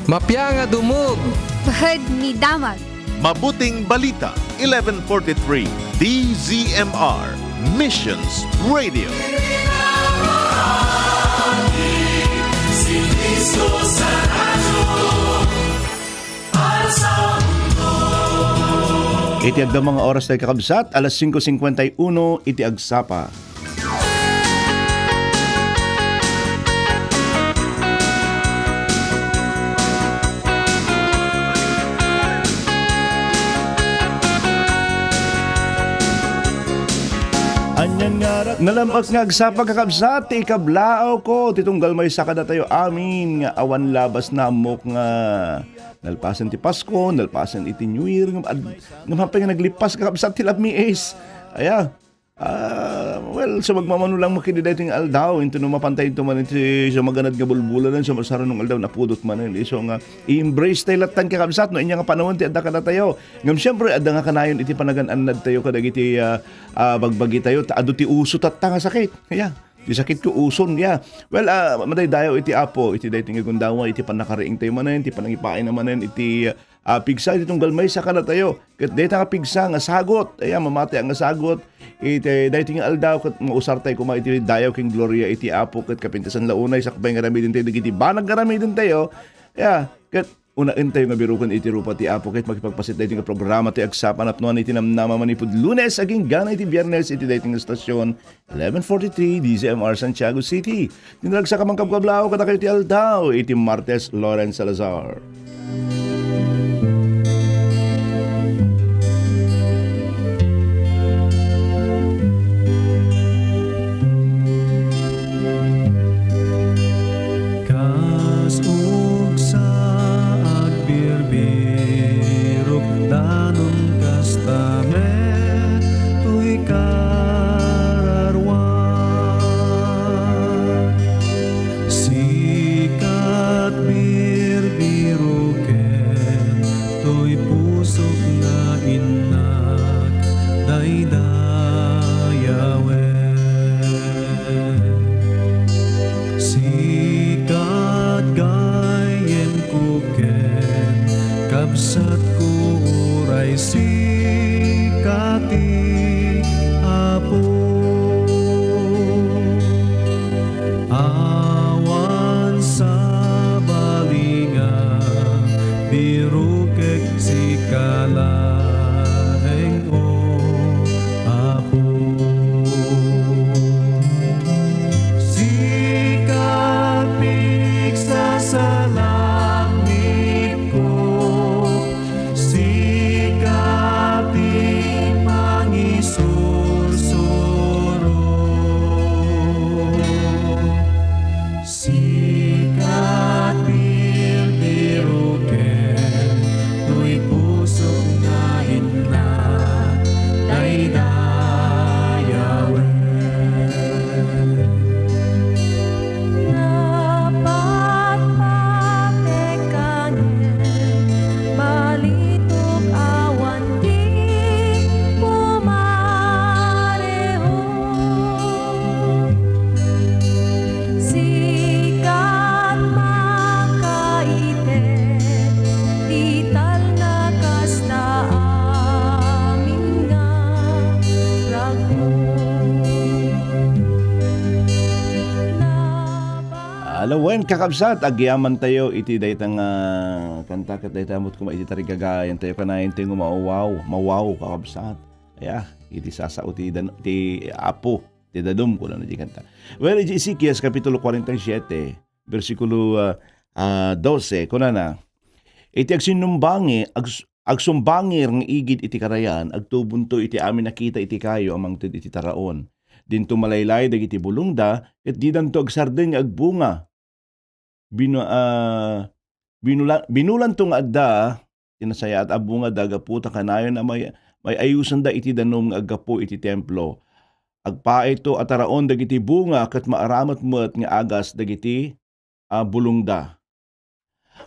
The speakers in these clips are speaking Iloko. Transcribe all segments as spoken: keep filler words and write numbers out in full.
Mapia nga dumog. Bahed ni damag. Mabuting Balita, eleven forty-three, D Z M R, Missions Radio. Iti agdama nga oras tayo, kakabsat, alas singko singkwenta y uno iti agsapa. Anian nga ra-, nalem-ek nga agsapa, kakabsat, ti ikablaaw ko, ti tunggal maysa kadatayo amin, nga awan labas na ammok nga nalpasen ti Pasko, nalpasen iti New Year, ngem ad-, ngem apay nga naglipas, kakabsat, ti labmi is. Aya, Ah, well, so magmamano lang mo kini daytoy nga aldaw, into no mapantay into man iti so maganad nga bulbuladen, so masarano nga aldaw, napudot manen. Isu nga, i-embrace tayo lattan, kakabsat, no, inya nga panawen ti adda kadatayo. Ngem, siyempre, adda nga kanayon iti panagan-annad tayo kadagiti, ah, ah, bagbagi tayo, ta adu ti uso tatta nga sakit. Yeah. Ti sakit ko uson, yeah. Well, ah, madaydayaw iti Apo, iti daytoy nga gundaway, iti pannakariing tayo manen, iti panangipaay na manen, iti, ah, pigsa, iti tunggal maysa kadatayo. Ket dayta nga pigsa nga sagut, aya, mamati nga sagut, iti daytoy nga aldaw, ket mausartay koma iti dayaw ken gloria iti Apo, ket kapintasan la unay, sakbay nga aramiden tayo dagiti banag nga aramiden tayo, aya, ket unaen tayo nga biruken iti rupa ti Apo, ket makipagpaset daytoy nga programa ti agsapa napnuan iti namnama manipud Lunes agingga iti Biernes iti daytoy nga stasyon, eleven forty-three, D Z M R Santiago City. Ti naragsak a mangkabkablaaw kadakayo ti aldaw iti Martes, Loren Salazar. Kas ugsa agbirbirok, danum kasta met toy kararuak. Sikat birbiroken toy pusok nga innak daydayawen. Sikat gayyemko ken kabsatko, uray sika ti Apo. Awan sabali nga birokek, sika laeng, O Apo. Sika pigsasalaknibko, sika ti mangisursuro. Sikat birbiroken toy pusok nga innak daydayawen. Napatpatek kangen, balitok awan ti pumareho. Sikat makaited, ti talna kasta amin nga ragmo. Alawen, kakabsat, agyaman tayo iti dayta nga kanta ket dayta met koma iti tarigagayan tayo, kanayon tayo nga mawaw, mawaw, kakabsat. Aya, iti sasao ti dan-, ti Apo, ti dadum, kunana di kanta. Well, iti Ezekias Kapitulo forty-seven, bersikulo, ah, ah, dose, kunana, iti agsinnumbangi, ags-, agsumbangir nga igid iti karayan, agtubonto iti amin a kita iti kayo a mangted iti taraon. Dinto malaylay dagiti bulongda, ket didanto agsardeng nga agbunga. Binu-, ah, binula-, binulanto nga adda ti nasayaat a bungada gapu ta kanayon a may-, may-ayusanda iti danum nga aggapu iti templo. Agpaayto a taraon dagiti bunga ket maaramat met nga agas dagiti, ah, bulongda.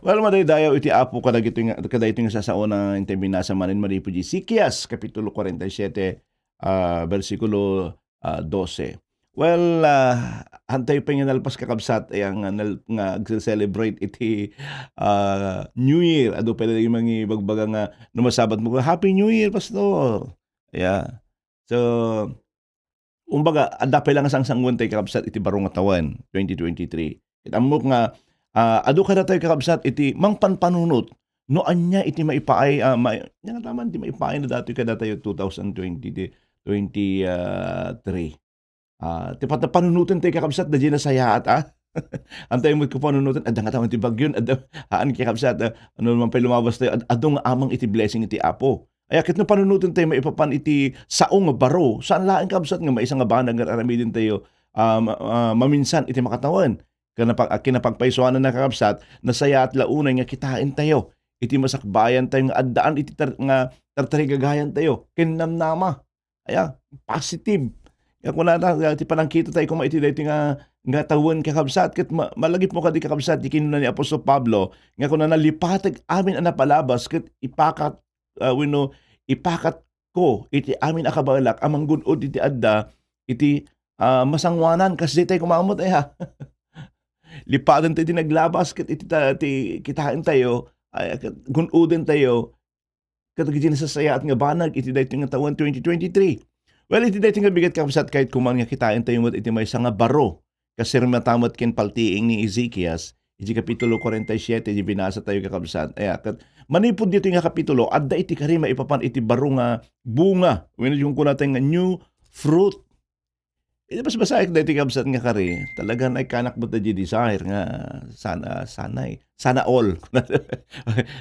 Well, madaydayaw iti Apo kadagiti nga, kadaytoy nga sasaona, intay binasa manen manipud Ezekias, Kapitulo forty-seven, ah, bersikulo, ah, dose. Well, ah, antayo pay nga nalpas, kakabsat, ay nga nal-, nga agse-celebrate iti, ah, New Year. Adu pay dagiti mangibagbaga nga no masabat mo, "Happy New Year, Pastor." Yeah. So, kumbaga, adda pay lang nga sangsanguan tayo, kakabsat, iti baro nga tawen, twenty twenty-three. Ket ammok nga, ah, adu kadatayo, kakabsat, iti mangpanpanunot no ania iti maipaay, ah, mai-, ania nga taman ti maipaay na datoy kadatayo two thousand twenty, di, twenty, ah, three. Ah, ti pat-, panunoten tayo, kakabsat, da di nasayaat, ah. Antay mo ko panunoten, adda nga taman ti bagyo, adda, haan, kakabsat, ah, ano man pay lumabas tayo, ad-, adu nga amang iti blessing iti Apo. Ay, ket no panunoten tayo maipapan iti sao nga baro, saan laeng, kabsat, nga maysa nga banag nga aramiden tayo, ah, ma-, ah, maminsan iti makatawen. Kinapag-, kinapagpaysuanan na, kakabsat, nasayaat la unay nga kitaen tayo iti masakbayan tayo nga addaan iti tar-, nga tartarigagayan tayo ken namnama. Aya, positive. Nga kunana, nga ti panangkita tayo koma iti daytoy nga, nga tawen, kakabsat, ket ma-, malagipmo kadi, kakabsat, ti kinuna ni Apostol Pablo, nga kunana, "Lipatek amin a napalabas ket ipakat, ah, wenno ipakatko iti amin a kabaelak a manggun-od iti adda iti, ah, masangoanan." Kas daytoy koma met, aya. Lipaten tayo iti naglabas ket iti ta-, ti kitaen tayo, ay, ket gun-oden tayo, kadagiti nasasayaat nga banag iti daytoy nga tawen twenty twenty-three. Well, iti daytoy nga bigat, kakabsat, kayatko man nga kitaen tayo met iti maysa nga baro. Kasirmata met ken paltiing ni Ezekias, iti Kapitulo forty-seven, iti binasa tayo, kakabsat. Aya, ket manipud ditoy nga kapitulo, adda iti kari maipapan iti baro nga bunga, wenno ti kunkunatayo nga new fruit. Iti basbasaek daytoy, kabsat, nga kari, talaga nga ikkanak met daydi desire nga sana, sana, sana all.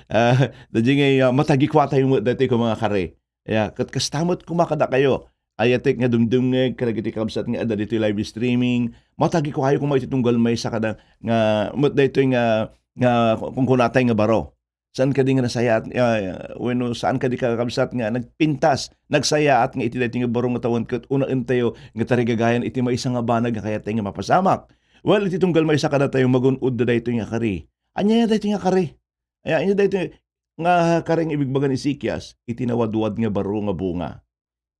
Ah, daydi nga, ah, matagikuatayo met daytoy koma nga kari. Ya, ket kasta met koma kadakayo. Ayatek nga dumdumngeg kadagiti kabsat nga adda ditoy live streaming. Matagikuayo koma iti tunggal maysa kada nga met daytoy nga, nga kunkunatay nga baro. Saan kadi nga nasayaat, ah, wenno saan kadi, kakabsat, nga nagpintas, nagsayaat nga iti daytoy nga baro nga tawen ket unaentayo nga tarigagayan iti maysa nga banag nga kayatay nga mapasamak? Well, iti tunggal maysa kadatayo, magun-odda daytoy nga kari. Ania daytoy nga kari? Aya, ania daytoy nga kari nga ibagbaga ni Ezekias? Iti nawadwad nga baro nga bunga.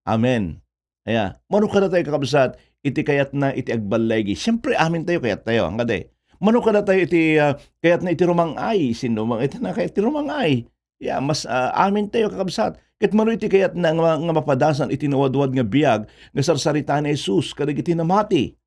Amen. Aya, mano kadatayo, kakabsat, iti kayatna iti agballaigi? Siempre, amintayo kayattayo, angkadi. Mano kadatayo iti, ah, kayatna iti rumang-ay? Sino mang iti na kayat ti rumang-ay? Ya, mas, ah, amintayo, kakabsat. Ket mano iti kayatna nga, nga mapadasan iti nawadwad nga biag nga sarsarita ni Jesus kadagiti namati?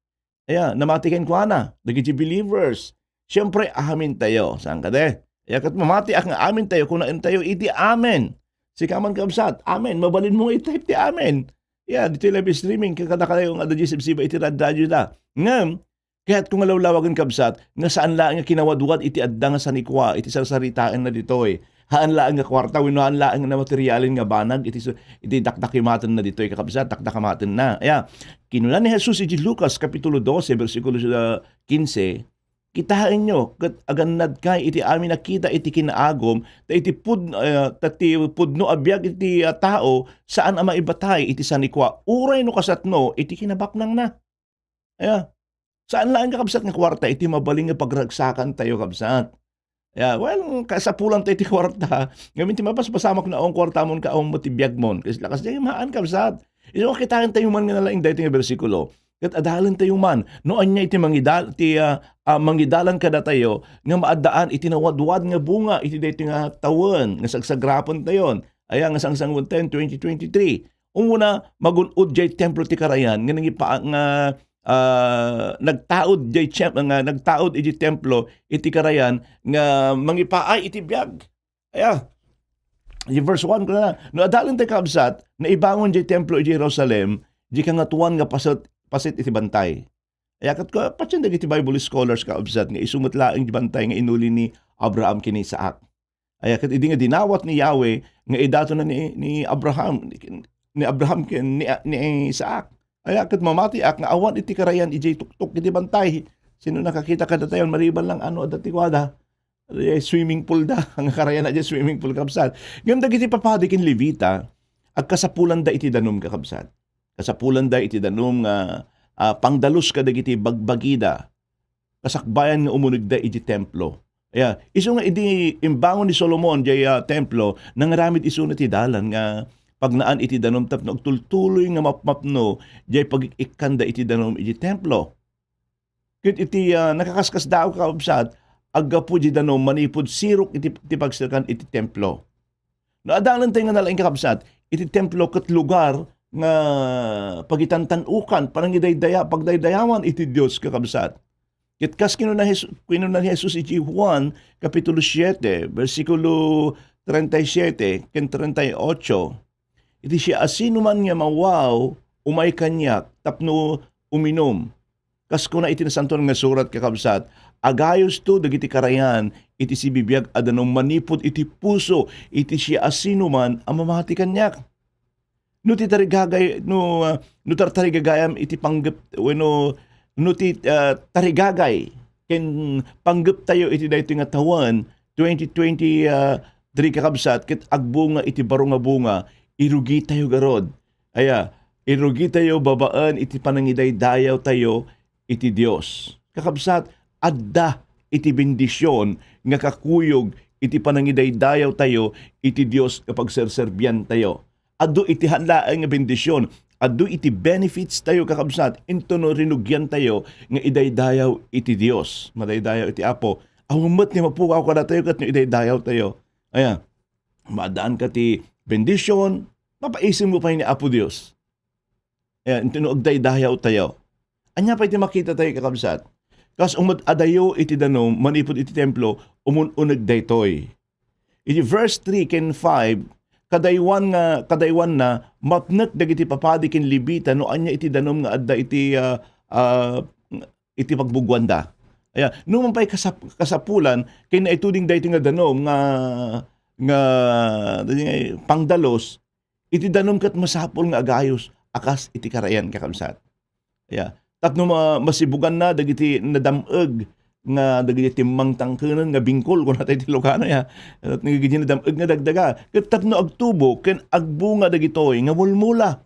Aya, namati kenkuana, dagiti believers. Siempre, amintayo. Saan kadi? Aya, ket mamatiak nga amintayo, kunaentayo iti amen. Sika man, kabsat, amen. Mabalinmo nga i-type ti amen. Ya, ditoy live streaming, kadakayo nga adda sibsiba iti rad-, radyo da. Ngem, kayatko nga lawlawagen, kabsat, nga saan laeng nga kinawadwad iti adda nga sanikua, iti sarsaritaenna ditoy. Haan laeng nga kuarta, wenno haan laeng nga materialen nga banag iti su-, iti dakdakimatenna ditoy, kakabsat, dakdakamatenna. Aya, kinuna ni Jesus iti Lucas Kapitulo dose, bersikulo, ah, kinse, "Kitaenyo, ket agannadkay iti amin a kita iti kinaagum, ta iti pud-, ah, ta ti pudno a biag iti, ah, tao, saan a maibatay iti sanikua, uray no kasatno, iti kinabaknangna." Aya. Saan laeng, kakabsat, nga kuarta iti mabalin nga pagragsakantayo, kabsat. Aya, well, kasapulantayo iti kuarta. Ngamin ti mapaspasamak nga awan kuartamon ket awan met ti biagmon. Kas-, lakas diay maan, kabsat. Isu nga kitaentayo man nga nalaing daytoy nga bersikulo. Ket adalentayo man no ania iti mangidal-, ti, ah, ah, mangidalan kadatayo nga maaddaan iti nawadwad nga bunga iti daytoy nga tawen nga sagsagrapentayon. Aya nga sangsanguentayon twenty twenty-three. Umuna, magun-od jay templo ti karayan nga nangipa-, nga, ah, nagtaud jay tem-, nga nagtaud iti templo iti karayan nga mangipaay iti biag. Aya, di verse one kunana, "No adalentayo, kabsat, naibangon jay templo iti Jerusalem, di kangatoan nga paset, paset iti bantay." Aya, ket ka-, patien dagiti Bible scholars, kabsat, nga isu met laeng di bantay nga inuli ni Abraham ken ni Isaac. Aya, ket idi nga dinawat ni Yahweh nga idatonna ni, ni Abraham, ni, ni Abraham ken ni, ni Isaac. Aya, ket mamatiak nga awan iti karayan idiay tuktok iti bantay. Sino nakakita kadatayon, maliban lang ano adda ti kuada? Idiay swimming pool da. Nga karayan idiay swimming pool, kabsat. Ngem dagiti papadi ken Levita, agkasapulanda iti danum, kakabsat. Kasapulanda iti danum nga, ah, pangdalus kadagiti bagbagida. Kasakbayan nga umunegda iti templo. Aya, isu nga idi imbangon ni Solomon diay, ah, templo, nangaramid isuna ti dalan nga, pagnaan iti danum tapno agtultuloy nga mapmapno jay pagik-ikkanda iti danum iti templo. Ket iti, ah, nakakaskasdaaw, kakabsat, aggapu di danum manipud sirok iti, iti pagserkan iti templo. No, adalen tayo nga nalaing, kakabsat, iti templo ket lugar nga pagitantan-ukan, panangidaydaya-, pagdaydayawan iti Dios, kakabsat. Ket kas kinuna Jes-, kinuna ni Jesus iti Juan, Kapitulo siete, bersikulo treinta y siete ken treinta y ocho, iti siasinoman nga mawaw, umay kaniak tapno uminum. Kas kuna iti Nasantoan nga Surat, kakabsat, agayosto dagiti karayan iti sibibiag a danum manipud iti puso iti siasinoman a mamati kaniak. No ti tarigagay-, no, ah, no tartarigagayam iti panggep-, wenno no ti, ah, tarigagay ken panggeptayo iti daytoy nga tawen, twenty twenty-three, kakabsat, ket agbunga iti baro nga bunga, irugitayo garud. Aya, irugitayo babaen iti panangidaydayawtayo iti Dios. Kakabsat, adda iti bendision nga kakuyog iti panangidaydayawtayo iti Dios nga pagserserbiantayo. Adu iti han laeng nga bendision, adu iti benefits tayo, kakabsat, inton no rinugian tayo nga idaydayaw iti Dios. Madaydayaw iti Apo. Awan met ti mapukaw kadatayo ket no idaydayaw tayo. Aya, maadaan ka ti bendision, mapaisim mo pay ni Apo Dios. Ayan, inton no agdaydayaw tayo. Ania pay ti makita tayo, kakabsat? Kas umad adayo iti danum, manipud iti templo, umun-uneg daytoy. Iti verse three ken five, kadaywan nga, kadaywan na, mapnek dagiti papadi ken Levita no ania iti danum nga adda iti, ah, ah, iti pagbuguanda. Aya, no man pay kasap-, kasapulan, ken naituding daytoy nga danum nga, nga, nga pangdalus, iti danum ket masapul nga agayos a kas iti karayan, kakabsat. Ya. Tapno ma-, masibuganna dagiti nadam-eg nga dagiti timmangtangkenen nga bingkol, kunata iti Ilocano, ya. Dagiti nadam-eg nga dagdaga. Ket tapno agtubo ken agbunga dagitoy nga mulmula.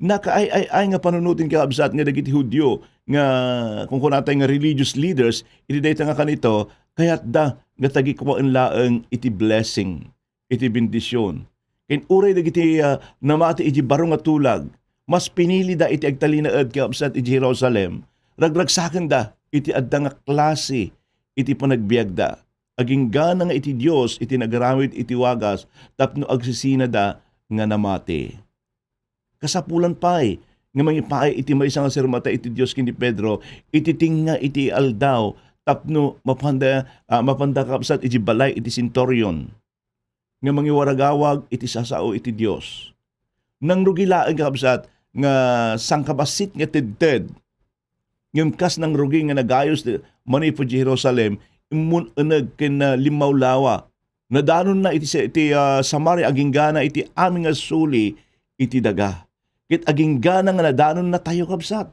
Nakaay-ay-ay nga panunoten, kakabsat, nga dagiti Judio nga kunkunatay nga religious leaders iti dayta nga kanito, kayatda nga tagikuaen laeng iti blessing, iti bendision. Ken uray dagiti, ah, namati iti baro nga tulag, mas pinilida iti agtalinaed, kakabsat, iti Jerusalem, ragragsakenda iti adda nga klase iti panagbiagda. Aginggana nga iti Dios iti nagaramid iti wagas tapno agsisinada nga namati. Kasapulan pay nga mangipaay iti maysa nga sirmata iti Dios ken ni Pedro iti tengnga iti aldaw tapno mapanda, ah, mapanda, kakabsat, iti balay iti centurion nga mangiwaragawag iti sasao iti Dios. Nangrugi laeng, kakabsat, nga sangkabassit nga tedted. Ngem kas nangrugi nga nagayos ti manipud Jerusalem, immun-uneg ken, ah, limmawlawa. Nadanonna iti sa-, iti, ah, Samaria aginggana iti amin nga suli iti daga. Ket aginggana nga nadanonnatayo, kabsat.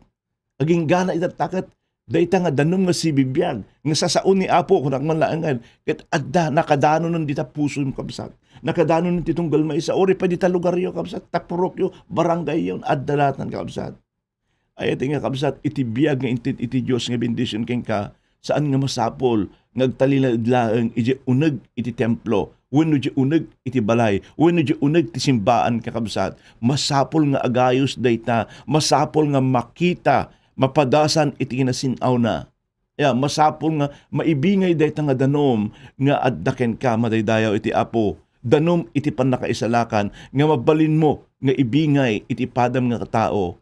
Aginggana itatta ket dayta nga danum nga sibibiag nga sasao ni Apo, kunak man laengen, ket adda nakadanonen dita pusom, kabsat. Nakadanonen ti tunggal maysa, uray pay dita lugaryo, kabsat, ta purokyo, barangayyo, adda latan, kabsat. Ay, iti nga, kabsat, iti biag nga inted iti Dios nga bendision kenka, saan nga masapul nga agtalinaed laeng iti uneg iti templo, wenno iti uneg iti balay, wenno iti uneg ti simbaan, kakabsat. Masapul nga agayos dayta, masapul nga makita, mapadasan iti kinasin-awna. Ya, masapul nga maibingay dayta nga danum nga adda kenka, madaydayaw iti Apo. Danum iti pannakaisalakan nga mabalinmo nga ibingay iti padam nga tao.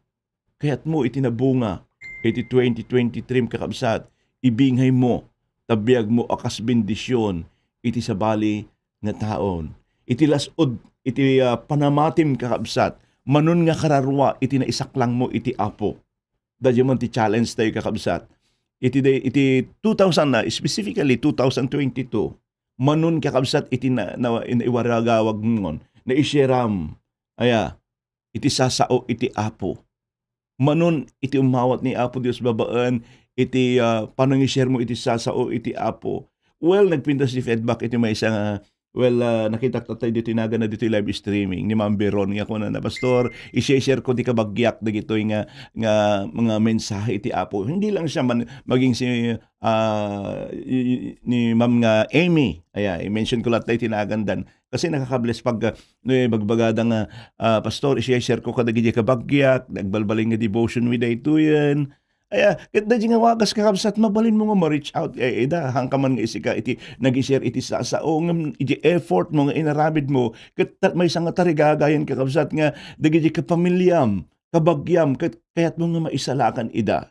Kayatmo iti nabunga iti twenty twenty-three, kakabsat, ibingaymo, ta biagmo a kas bendision iti sabali nga taon. Iti las-ud, iti, ah, panamatim, kakabsat, manon nga kararua iti naisaklangmo iti Apo. Daydiay man ti challenge tayo, kakabsat. Iti day, iti two thousand na, specifically two thousand twenty-two, manon, kakabsat, iti na, na, in-, iwaragawagmon, naisiram. Aya, iti sasao iti Apo. Manon iti umawat ni Apo Dios babaen iti, ah, panangisirmo iti sasao iti Apo. Well, nagpintas ti feedback iti maysa nga, well, ah, nakitak tattay ditoy naganna ditoy live streaming ni Ma'am Veron nga kunana, "Pastor, i-share ko ti kabagiak dagitoy nga, nga mga mensahe iti Apo." Hindi lang siya man, maging si, ah, i-, i-, ni Ma'am nga Amy. Aya, i-mention ko latta iti nagandan. Kasi nakaka-bless pag, ah, no, eh, bagbagada nga, ah, "Pastor, isi-share ko kadagiti kabagiak, nagbalbaliw nga devotion mi daytoyen." Aya, ket daydi nga wagas, kakabsat, mabalinmo nga ma-reach out, eh, ida, haanka man nga isika iti nag-i-share iti sasao, ngem iti effort mo nga inaramid mo, ket ta-, maysa nga tarigagayan, kakabsat, nga dagiti kapamilyam, kabagiam, ket kayatmo nga maisalakan ida.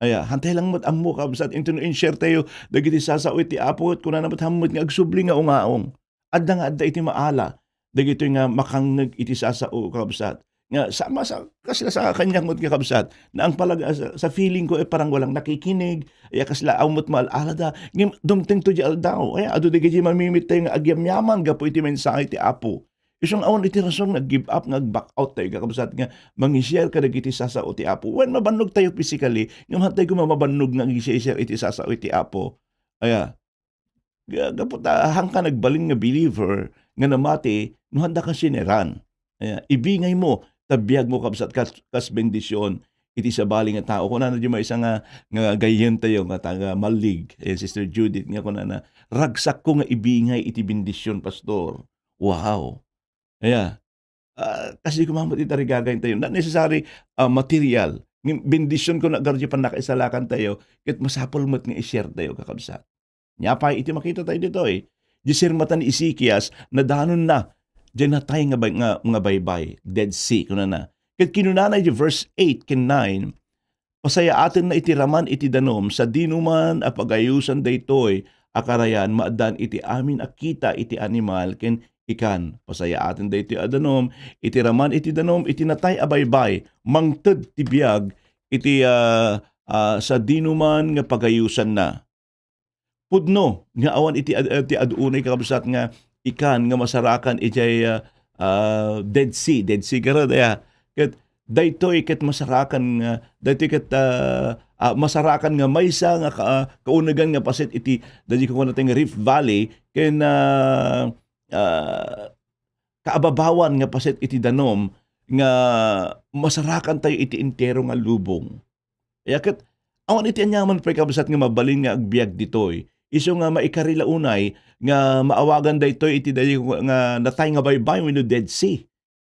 Aya, hantay lang met ammo, kabsat, inton in-share tayo dagiti sasao iti Apo, ket kunana met hammet nga agsubli nga ungaong. Adda nga adda iti maala dagitoy nga makangngeg iti sasao, kabsat. Nga sama sa, kasla sa kaniak met nga kabsat, naangpalag-, sa, sa feeling ko, eh, parang walang nakikinig, ya kasla awan met maal-alada. Ngem dumteng to di aldaw, aya, adu dagiti mamimit tayo nga agyamyaman gapu iti mensahe ti Apo. Isu nga awan iti rason nga give up, nga ag-back out tayo, kakabsat, nga mangi-share kadagiti sasao ti Apo. Wen, mabannog tayo physically, ngem hantay koma mabannog nga agi-share iti sasao iti Apo. Aya, ga-, gapu ta, haanka nagbalin nga believer nga namati, no haanda ka sineran. Aya, ibingay mo, ta biag mo, kabsat, kas, kas bendisyon iti sabali nga tao. Kunana di maysa nga, nga gayyem tayo nga taga Malig, eh, Sister Judith, nga kunana, "Ragsakko nga ibingay iti bendisyon, Pastor." Wow! Aya, ah, kasi koma met iti tarigagayan tayo. Not necessary, ah, material. Ngem bendisyon ko na, agarud ti pannakaisalakan tayo, ket masapul met nga i-share tayo, kakabsat. Nia pay, iti makita tayo ditoy, di sirmatan ni Ezekias, nadanonna, di natay nga bay-, nga, nga baybay, Dead Sea, kunana. Ket kinunana iti verse eight ken nine, Pasayaatenna iti raman iti danum, sadinoman a pagayosan daytoy a karayan maaddaan iti amin a kita iti animal ken ikan. Pasayaaten daytoy a danum iti raman iti danum iti natay a baybay, mangted ti biag iti, ah, ah, sadinoman nga pagayosanna. Pudno nga awan iti ad-, ti adu unay, kakabsat, nga ikan nga masarakan idiay, ah, ah, Dead Sea, Dead Sea garud, aya. Ket daytoy ket masarakan nga, daytoy ket, ah, ah, masarakan nga maysa nga ka-, ah, kaunegan nga paset iti, daydi kunana nga Rift Valley, ken, ah, ah, kaababawan nga paset iti danum nga masarakan tayo iti entero nga lubong. Aya ket, awan iti aniaman pay, kabsat, nga mabalin nga agbiag ditoy. Isu nga maikari la unay nga maawagan daytoy iti dayo nga natay nga baybay wenno Dead Sea.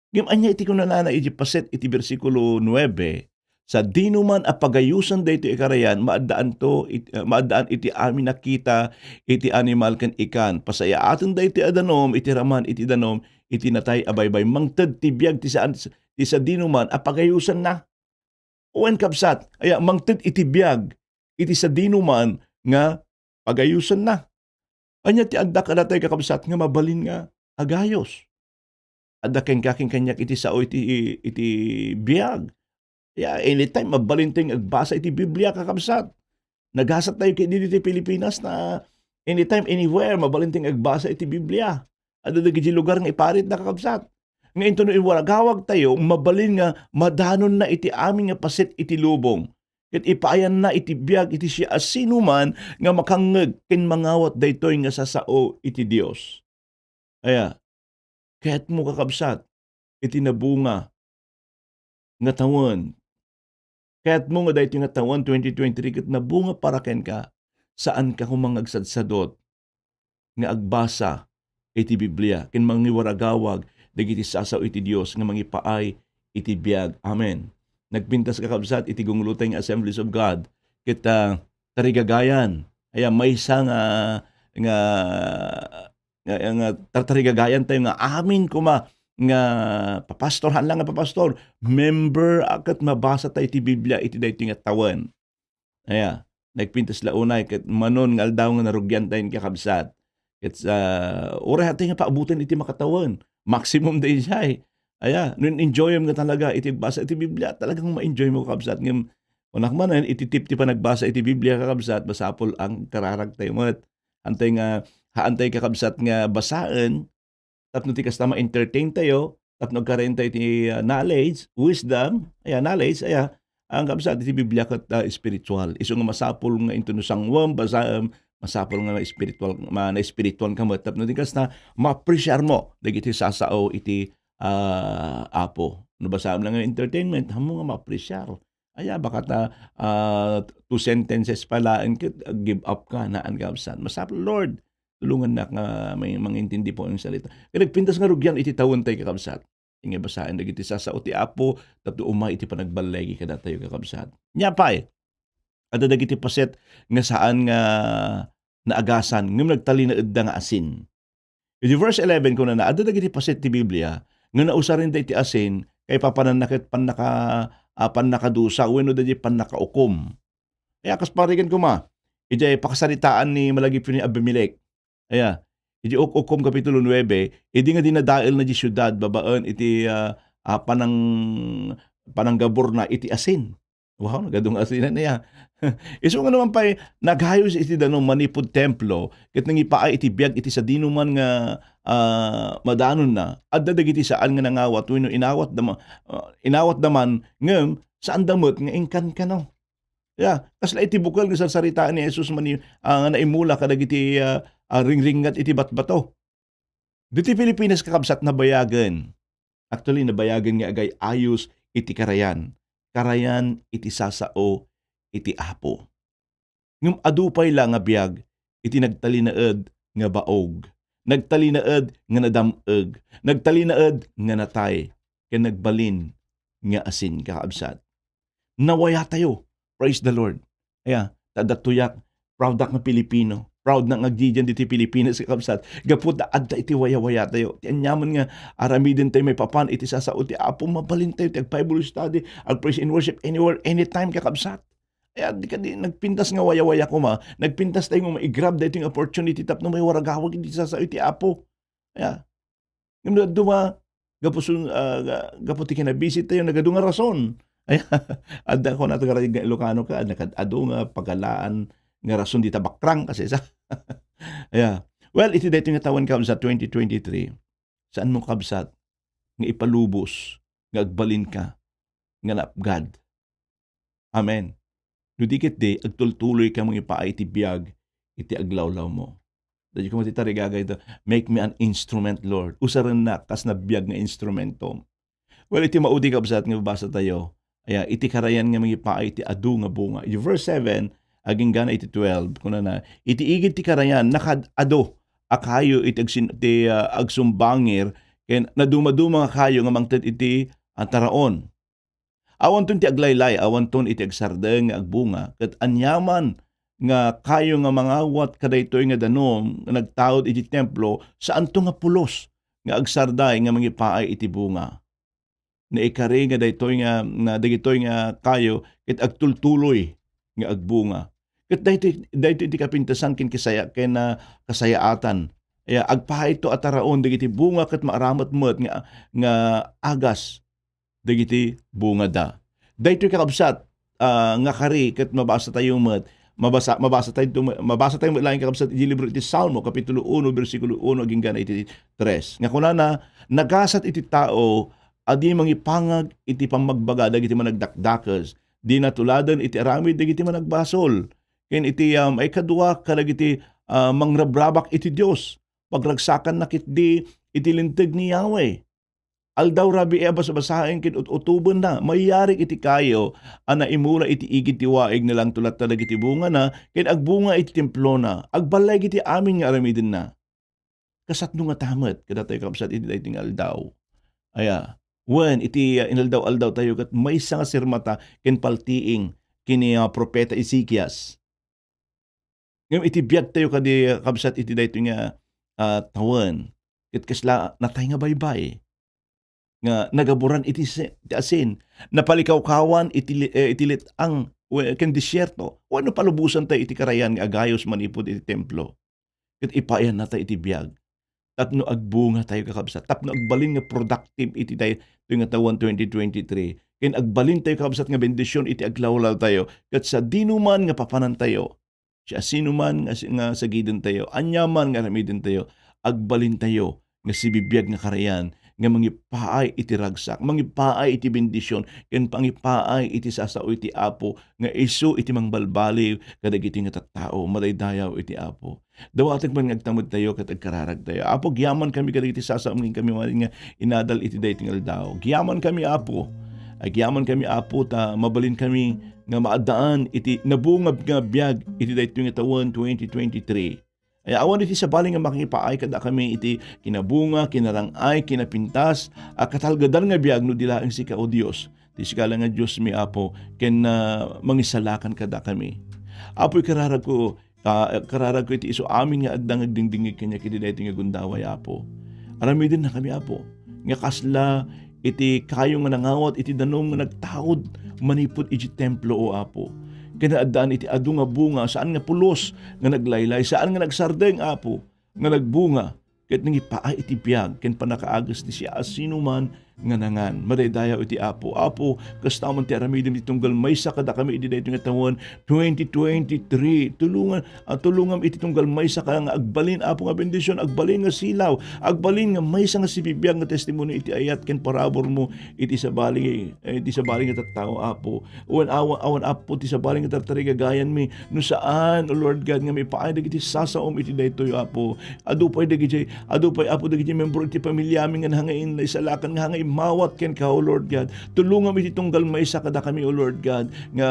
Ngem ania iti kunanana iti paset iti bersikulo nuebe, "Sadinoman a pagayosan daytoy a karayan, maaddaanto it-, eh, maaddaan iti amin a kita iti animal ken ikan. Pasayaaten daytoy a danum iti raman iti danum iti natay a baybay. Mangted ti biag ti saan, ti sadinoman a pagayosanna." Wen, kabsat, aya, mangted iti biag iti sadinoman nga pagayosanna. Ania ti adda kadatayo, kakabsat, nga mabalin nga agayos? Adda kenka ken kaniak iti sao iti, iti biag. Ya, anytime, mabalin tayo nga agbasa iti Biblia, kakabsat. Nagasat tayo ket ditoy Pilipinas na anytime, anywhere, mabalin tayo nga agbasa iti Biblia. Adda dagiti lugar nga iparitna, kakabsat. Nga inton no iwaragawag tayo, mabalin nga madanonna iti amin nga paset iti lubong. Ket ipaayanna iti biag iti siasinoman nga makangngeg ken mangawat daytoy nga sasao iti Dios. Aya, kayatmo, kakabsat, iti nabunga nga tawen. Kayatmo nga daytoy nga tawen, twenty twenty-three, ket nabunga para kenka, saanka koma nga agsadsadot nga agbasa iti Biblia ken mangiwaragawag dagiti sasao iti Dios nga mangipaay iti biag. Amen. Nagpintas, kakabsat, iti gungulotay nga Assemblies of God ket, ah, tarigagayan. Aya, maysa nga, nga nga, nga tartarigagayan tayo nga amin koma nga papastor, haan lang nga papastor, member a ket mabasa tayo ti Biblia iti daytoy nga tawen. Aya, nagpintas la unay ket manon nga aldaw nga narugian tayo, kakabsat. Ket sa, uray haan tayo nga paaboten iti makatawen. Maximum daydiay. Aya, no enjoyem nga talaga iti basa iti Biblia, talagang ma-enjoy mo, kakabsat. Ngem, kunak manen, iti tiptip a nagbasa iti Biblia, kakabsat, masapul a kararag tayo met. Haantay nga, haantay, kakabsat, nga basaen tapno ti kasta ma-entertain tayo, tapno agkarenta iti, ah, knowledge, wisdom, aya, knowledge, aya, ang kabsat iti Biblia ket, ah, espiritual. Isu nga masapul nga inton no sanguem, basaem, masapul nga espiritual, ma-, na-espiritual ka met tapno ti kasta ma-appreciate mo dagiti sasao iti, ah, Apo. No basaem lang nga entertainment, haanmo nga ma-appreciate. Aya, baka ta, ah, two sentences pa laeng ket give up ka, naan, kabsat. Masapul, Lord, Tulongannak nga may mangintindi po iti salita. Kaya nagpintas nga rugian iti tawen tayo, kakabsat. Nga basaen dagiti sasao ti Apo, tapno umay iti panagballigi kadatayo, kakabsat. Nia pay, adda dagiti paset nga saan nga naagasan, ngem nagtalinaedda nga asin. Iti verse eleven, kunana, adda dagiti paset ti Biblia nga nausarinda iti asin, kaipapananna ket pannaka-, ah, pannakadusa wenno dagiti pannakaukom. Kaya kas parigan koma, idiay pakasaritaan ni malagipyo ni Abimelec. Aya, iti Uk-, Ukkom Kapitulo nuebe, idi nga dinadaelna di siudad babaen iti, ah, ah, panang-, pananggaburna iti asin. Wow, nagadung asinan niya. Isu nga naman pa'y nagayos iti danum manipud templo, ket nangipaay iti biag iti sadinoman nga, ah, madanonna, adda dagiti saan nga nangawat wenno inawat da ma-, ah, inawat da man, ngem saan da met nga inkankano. Ya, kasla iti bukel nga sarsaritaan ni Jesus mani-, ah, nga naimula kadagiti, ah, ah, ringringngat iti batbato. Ditoy Pilipinas, kakabsat, nabayagen. Actually, nabayagen nga agay-ayos iti karayan. Karayan iti sasao iti Apo. Ngem adu pay la nga biag iti nagtalinaed nga baog, nagtalinaed nga nadam-eg, nagtalinaed nga natay, ken nagbalin nga asin, kakabsat. Nawayatayo. Praise the Lord. Aya, ta adda tuyak, proud ak nga Pilipino. Proud na nga agdidian ditoy Pilipinas, kakabsat. Gapu ta adda iti wayawayatayo. Ti aniaman nga aramiden tayo maipapan iti sasao ti Apo, mabalin tayo ti ag-Bible study, ag-praise and worship anywhere, anytime, kakabsat. Aya, di kadi nagpintas nga wayawaya koma, nagpintas tayo nga maigrab daytoy nga opportunity tapno maiwaragawag iti sasao ti Apo. Aya. Ngem no adda ma-, gapu sun-, ah, ga-, gapu ti kinabisi tayo, nagadu nga rason. Aya, adda ko nato nga Ilocano ka, nagad-adu nga pagalaan nga rason dita bakrang, kasi sa. Aya. Well, iti daytoy nga tawen, kabsat, twenty twenty-three, saan mo, kabsat, nga ipalubos nga agbalin ka nga naapgad. Amen. No di ket di, agtultuloy ka mangipaay iti biag iti aglawlaw mo. Dagiti koma ti tarigagay ita, "Make me an instrument, Lord." Usarennak kas nabiag nga instrumento. Well, iti maudi, kabsat, nga mabasa tayo, aya, iti karayan nga mangipaay iti adu nga bunga. Iti verse seven, agingga na iti twelve, kunana, "Iti igid ti karayan, nakaad-adu a kayo iti agsin-, ti, ah, agsumbangir, ken nadumaduma nga kayo nga mangted iti, ah, taraon." Awanton ti aglaylay, awanton iti agsardeng nga agbunga, ket aniaman nga kayo nga mangawat kadaytoy nga danum nga nagtaud iti templo, saanto nga pulos nga agsarday nga mangipaay iti bunga. Naikari nga daytoy nga, nga dagitoy nga kayo ket agtultuloy nga agbunga. Ket daytoy, daytoy ti kapintasan ken kasaya-, ken, ah, kasayaatan. Aya, agpayto a taraon dagiti bunga ket maaramat met nga, nga agas dagiti bungada. Daytoy, kakabsat, ah, nga kari ket mabasa tayo met, mabasa, mabasa tayo, mabasa tayo met laeng, kakabsat, iti libro iti Salmo, Kapitulo uno, bersikulo uno, agingga na iti tres. Nga kunana, "Nagasat iti tao a di mangipangag iti pammagbaga dagiti managdakdakes, di natuladen iti aramid dagiti managbasol, ken iti, ah, maikadua kadagiti, ah, mangrabrabak iti Dios. Pagragsakanna ketdi iti linteg ni Yahweh. Aldaw rabii a basbasaen ken ut-utobenna, mayarik iti kayo a naimula iti igid ti waig, nalangto latta dagiti bungana, ken agbunga iti templona. Agballay iti amin nga aramidenna." Kasatno ngata met kadatayo, kabsat, iti daytoy nga aldaw. Aya, wen, iti, ah, inaldaw-aldaw tayo ket maysa nga sirmata ken paltiing ken ni, ah, Profeta Ezekias. Ngem iti biag tayo kadi, ah, kabsat, iti daytoy nga, ah, tawen, ket kasla natay nga baybay nga nagaburan iti si-, iti asin, napalikawkawan iti li-, eh, iti let-ang, we-, ken desierto, wenno palubosan tayo iti karayan nga agayos manipud iti templo. Ket ipaayannata iti biag tapno agbunga tayo, kakabsat, tapno agbalin nga productive iti tayo, iti nga tawen twenty twenty-three. Ken agbalin tayo, kakabsat, nga bendision iti aglawlaw tayo, ket sadinoman nga papanan tayo, siasinoman nga si-, nga sagiden tayo, aniaman nga aramiden tayo, agbalin tayo nga sibibiag nga karayan nga mangipaay iti ragsak, mangipaay iti bendision, ken pangipaay iti sasao iti Apo nga isu iti mangbalbaliw kadagiti nga tattao, madaydayaw iti Apo. Dawatek man nga agtamedtayo ket agkararagtayo. Apo, agyamankami kadagiti sasaom ken kami nga inadal iti daytoy nga aldaw. Agyamankami, Apo. Agyamankami, Apo, ta mabalinkami nga maaddaan iti nabungab nga biag iti daytoy nga tawen twenty twenty-three. Ay awan iti sabali nga makipaay kadakami iti kinabunga, kinarang-ay, kinapintas, a katalgadan nga biag no di laeng sika, O Dios. Ti sika la nga Diosmi, Apo, ken, ah, mangisalakan kadakami. Apo, ikararagko, ah, ikararagko iti isu amin nga adda nga agdingdingngeg kaniak iti daytoy nga gundaway, Apo. Aramidennakami, Apo, nga kasla iti kayo nga nangawat iti danum nga nagtaud manipud iti templo, O Apo. Ken addaan iti adu nga bunga, saan nga pulos nga naglaylay, saan nga nagsardeng, Apo, nga nagbunga, ket nangipaay iti biag ken pannakaagas ti siasinoman nga nangan. Madaydayaw iti Apo. Apo, kasta man ti aramidem iti tunggal maysa kadakami iti daytoy nga tawen, twenty twenty-three. Tulongan, ah, tulongam iti tunggal maysa ka nga agbalin, Apo, nga bendision, agbalin nga silaw, agbalin nga maysa nga sibibiag nga testimony iti ayat ken paraburmo iti sabali, eh, iti sabali nga tattao, Apo. Wen awan, awan, Apo, ti sabali nga tartarigagayanmi. No saan, O Lord God, nga maipaay dagiti sasaom iti daytoy, Apo. Adu pay dagiti, adu pay, Apo, dagiti membro iti pamiliami nga nangainsalakan, nga nangimmawat kenka, O Lord God. Tulongam iti tunggal maysa kadakami, O Lord God, nga,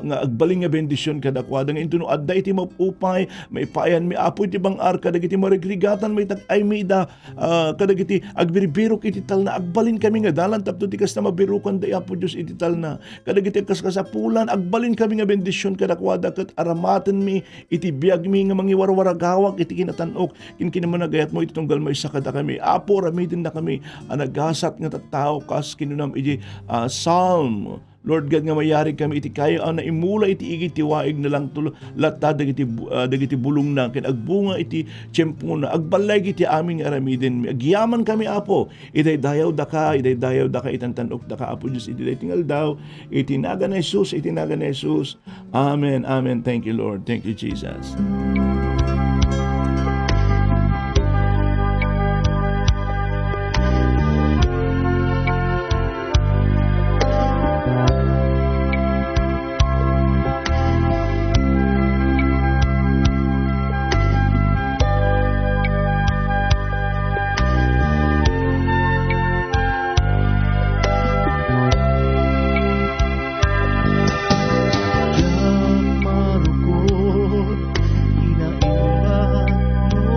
nga agbalin nga bendision kadakuada, nga intono adda iti maupay, maipaayanmi, Apo, iti bang-ar kadagiti marigrigatan, maitag-aymi ida, ah, kadagiti agbirbirok iti talna, agbalinkami nga dalan tapno ti kasta mabirokanda, Apo Dios, iti talna. Kadagiti agkaskasapulan, agbalinkami nga bendision kadakuada, ket aramatenmi iti biagmi nga mangiwarwaragawak iti kinatan-ok ken kinamanagayatmo iti tunggal maysa kadakami. Apo, aramidennakami a nagasat nga tattao, kas kinunam iti, ah, Psalm. Lord God, nga mayarigkami iti kayo a naimula iti igid ti waig, nalangtol latta dagiti bu-, ah, dagiti bulongna ken agbunga iti tiempona. Agballeg iti amin nga aramiden. Agyamankami, Apo. Idaydayawdaka, idaydayawdaka, itantan-okdaka, Apo Dios, iti daytoy nga aldaw. Iti nagan ni Jesus, iti nagan ni Jesus. Amen, amen. Thank you, Lord. Thank you, Jesus. Diak marukot, inainatmo.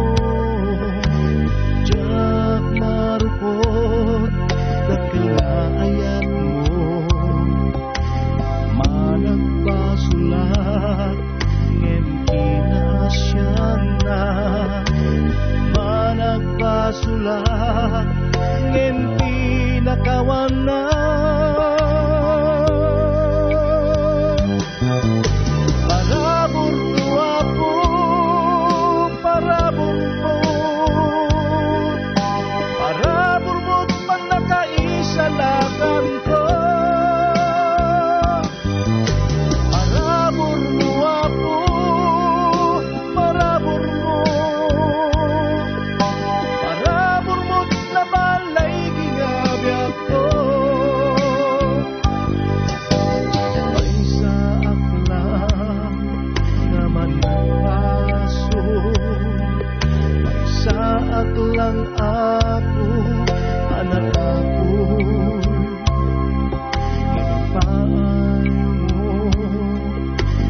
Diak marukot, dakkel nga ayatmo. Managbasolak, ngem kinasianna. Managbasolak, ngem kinakawanna. Paraburmo, Apo, paraburmo. Paraburmo't pannakaisalakanko. Paraburmo, Apo, paraburmo. Paraburmo't naballaigi nga biagko. Maysaak lang nga managpaso, maysaak lang, Apo, a natakoy. Ngem ipaaymo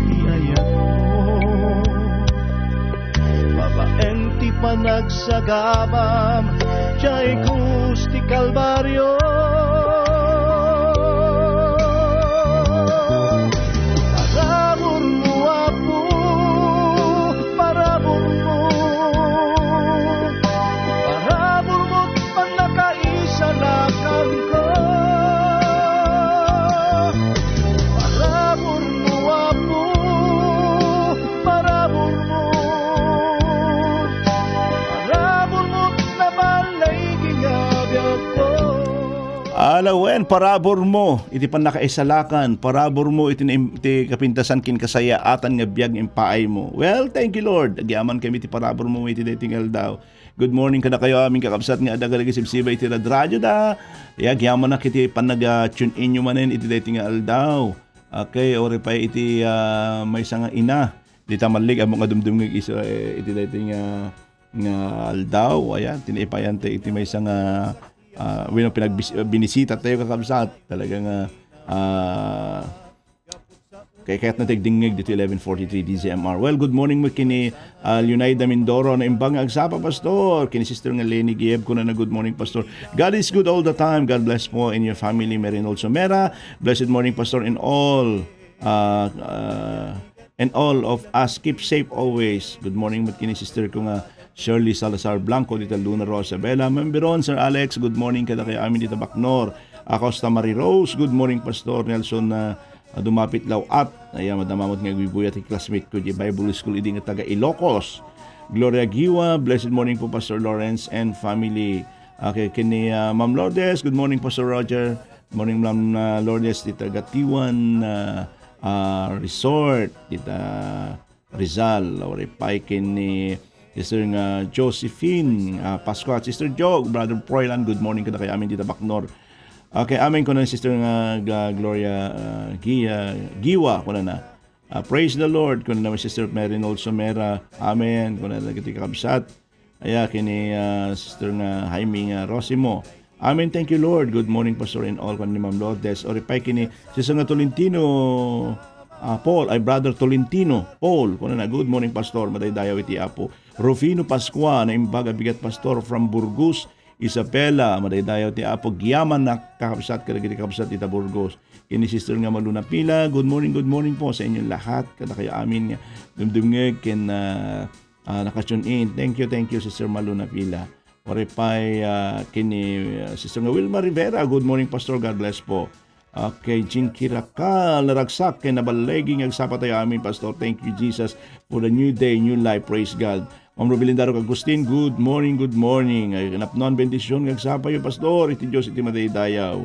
ti ayatmo. Babaen ti panagsagabam, diay krus ti Kalbario. Paraburmo, Apo, paraburmo. Paraburmo't pannakaisalakanko. Paraburmo, Apo, paraburmo. Paraburmo't naballaigi nga biagko. Ala wen, paraburmo iti pannakaisalakan, paraburmo iti naim-, iti kapintasan ken kasayaatan nga biag nga impaaymo. Well, thank you, Lord. Agyamankami iti paraburmo iti daytoy nga aldaw. Good morning kadakayo amin, kakabsat, nga adda kadagiti sibsibay iti radradioda. Ya, agyamanak iti panaga-tune in yo manen iti daytoy nga aldaw. Okay, uray pay iti, ah, maysa nga ina. Dita mallig, ammok nga dumdumngeg isu, eh, iti daytoy nga, nga aldaw. Ayan, ti naipaayan tayo iti maysa nga, ah, wenno, pinagbis-, binisita tayo, kakabsat. Talaga nga, ah, Kay kayatna ti agdingngeg ditoy eleven forty-three D Z M R. Well, good morning met ken ni, ah, Leonida Mindoro. Naimbag nga agsapa, Pastor. Ken ni Sister nga Leni Gieb, kunana, "Good morning, Pastor. God is good all the time. God bless po in your family, Mary Nolsomera. Blessed morning, Pastor, and all, ah, ah, and all of us. Keep safe always." Good morning met ken ni sister ko nga Shirley Salazar Blanco, dita Luna Rosa Bella. Memberon, Sir Alex, good morning kadakayo amin dita Bacnor. Acosta Marie Rose, good morning, Pastor Nelson, ah, a dumapit law-at. Ayan, madama met nga agbuybuya ti classmate ko di Bible School idi nga taga Ilocos. Gloria Giwa, blessed morning po, Pastor Lawrence and family. Okay, ken ni, ah, Ma'am Lourdes, good morning, Pastor Roger. Morning, Ma'am, ah, Lourdes, dita Gatiwan, ah, ah, Resort, dita Rizal. Uray pay ken ni Sister nga Josephine, ah, Pascua, Sister Jo, Brother Froilan, good morning kadakayo amin dita Bacnor. Okay, amen, kuna ni Sister nga Ga-, Gloria, ah, Gia, Giwa, kunana. Ah, praise the Lord, kunana ni Sister Mary Nolsomera. Amen, kunana dagiti kakabsat. Aya, ken ni, ah, Sister nga Jaime nga Rosimo. Amen, thank you, Lord. Good morning, Pastor, and all, kunana ni Ma'am Lourdes. Uray pay ken ni Sister nga Tolentino, ah, Paul, ay, Brother Tolentino Paul, kunana, "Good morning, Pastor. Madaydayaw iti Apo." Rufino Pascua, naimbag a bigat, Pastor, from Burgos, Isabela, madaydayaw ti Apo. Giyaman a kakabsat kadagiti kakabsat ita Burgos. Ken ni Sister nga Maluna Pila, "Good morning, good morning po sa inyo lahat. Kadakayo amin nga dumdumngeg ken, ah, ah, naka-tune in." Thank you, thank you, Sister Maluna Pila. Uray pay, ah, ken ni, ah, Sister nga Wilma Rivera, "Good morning, Pastor. God bless po." Okay, Jean Kirakal, naragsak ken naballigi nga agsapa tayo amin, Pastor. Thank you, Jesus, for the new day, new life. Praise God. Ma'am Rubilin Darok Agustin, good morning, good morning. Ay, napnuan bendisyon nga agsapa yo, Pastor, iti Dios iti madaydayaw.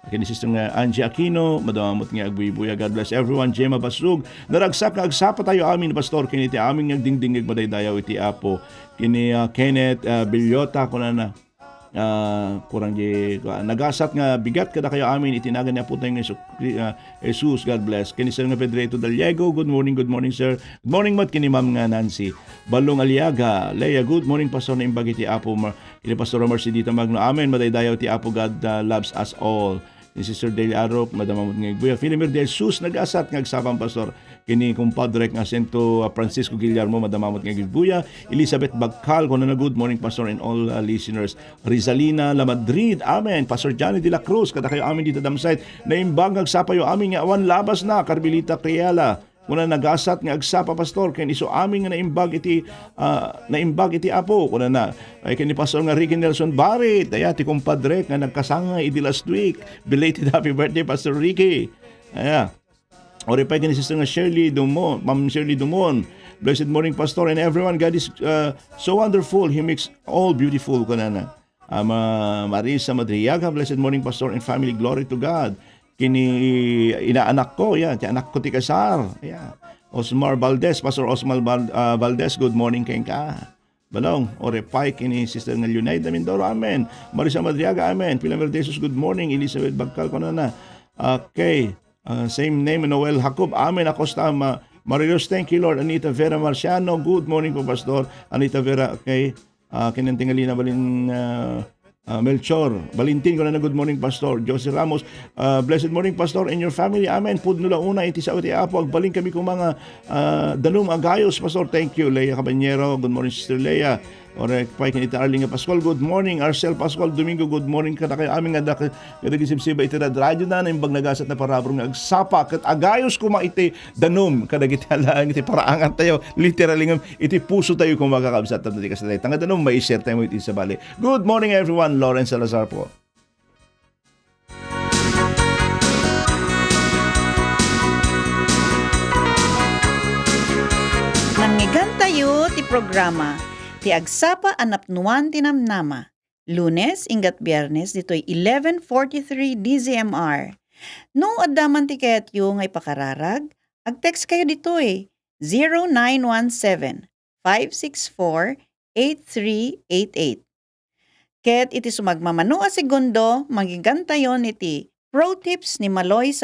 Ken ni Sister nga Angie Aquino, madamamot nga agbuybuya. God bless everyone. Gemma Basug, naragsak nga agsapa tayo amin, Pastor, ken iti amin nga agdingdingngeg madaydayaw iti Apo. Ken ni, ah, Kenneth, ah, Villota, kunana, ah, kurang di, ah, nagasat nga bigat kadakayo amin iti nagan ni Apo tayo nga Jesu-, ah, Jesus, God bless. Ken ni Sir nga Pedrito Daliego, good morning, good morning, sir. Good morning met ken ni Ma'am nga Nancy. Ballong Aliaga, Lea, good morning, Pastor, naimbag iti Apo. Mar-, ken ni Pastor Marcelita Magno, amen, madaydayaw ti Apo, God, ah, loves us all. Ni Sister Delia Arop, madamamot nga igbuya. Filimir de Jesus, nagasat nga agsapam, Pastor. Ken ni kumpadrek nga Santo, ah, Francisco Guillermo, madamamot nga igbuya. Elizabeth Bagcal, kunana, "Good morning, Pastor, and all, ah, listeners." Rizalina La Madrid, amen. Pastor Johnny de la Cruz, kadakayo amin dita Damsite. Naimbag nga agsapayo amin nga awan labasna, Carmelita Criela. Kuna, nagasat nga agsapa, Pastor, ken isu amin nga naimbag iti, ah, naimbag iti Apo, kunana. Ay, ken ni Pastor nga Ricky Nelson Barit, aya, ti kumpadrek nga nagkasangay idi last week. Belated happy birthday, Pastor Ricky. Aya. Uray pay ken ni Sister nga Shirley Dumon, Ma'am Shirley Dumon. "Blessed morning, Pastor, and everyone. God is, uh, so wonderful. He makes all beautiful," kunana. Ama Marisa Madriaga, "Blessed morning, Pastor and family. Glory to God." Ken ni inaanak ko, ya, ti anak ko ti kasar. Ya. Osmar Valdez, Pastor Osmar Val-, ah, Valdez, good morning kenka. Balong, uray pay ken ni Sister nga Leonida Mindoro, amen. Marisa Madriaga, amen. Pilar Verdesos, good morning. Elizabeth Bagcal, kunana. Okay. Ah, same name, Noel Jacob, amen. Acosta, Ma-, Marilos, thank you, Lord. Anita Vera Marciano, good morning po, Pastor. Anita Vera, okay. Ah, ken ni Tingalina Balin, ah, ah, Melchor Valentin, kunana, "Good morning, Pastor." Josie Ramos, ah, "Blessed morning, Pastor, and your family." Amen. Pudno la unay iti sao ti Apo. Agbalin kami koma nga, ah, danum a gayos, Pastor. Thank you. Lea Caballero, good morning, Sister Lea. Uray pay ken ni Arlene nga Pascual, good morning. Arcel Pascual Domingo, good morning. Kadakayo amin nga dak-, nga nagisibsiba iti rad-, radyo na, naimbag nagasat na parabur nga agsapa. Ket agayos koma iti danum, kadagiti alaen iti paraangan tayo. Literally nga, iti puso tayo koma, kakabsat, tapno ti kasla tayo. Tangad danum, mai-share tayo iti sabali. Good morning, everyone. Lawrence Salazar po. Nangngegentayo ti programa, ti agsapa a napnuan ti namnama. Lunes, inggat Biernes, ditoy eleven forty-three D Z M R. No adda man ti kayatyo nga ipakararag, ag-text kayo ditoy, zero nine one seven, five six four, eight three eight eight. Ket iti sumagmamano a segundo, manggegantayon iti Pro Tips ni Maloy Salu-,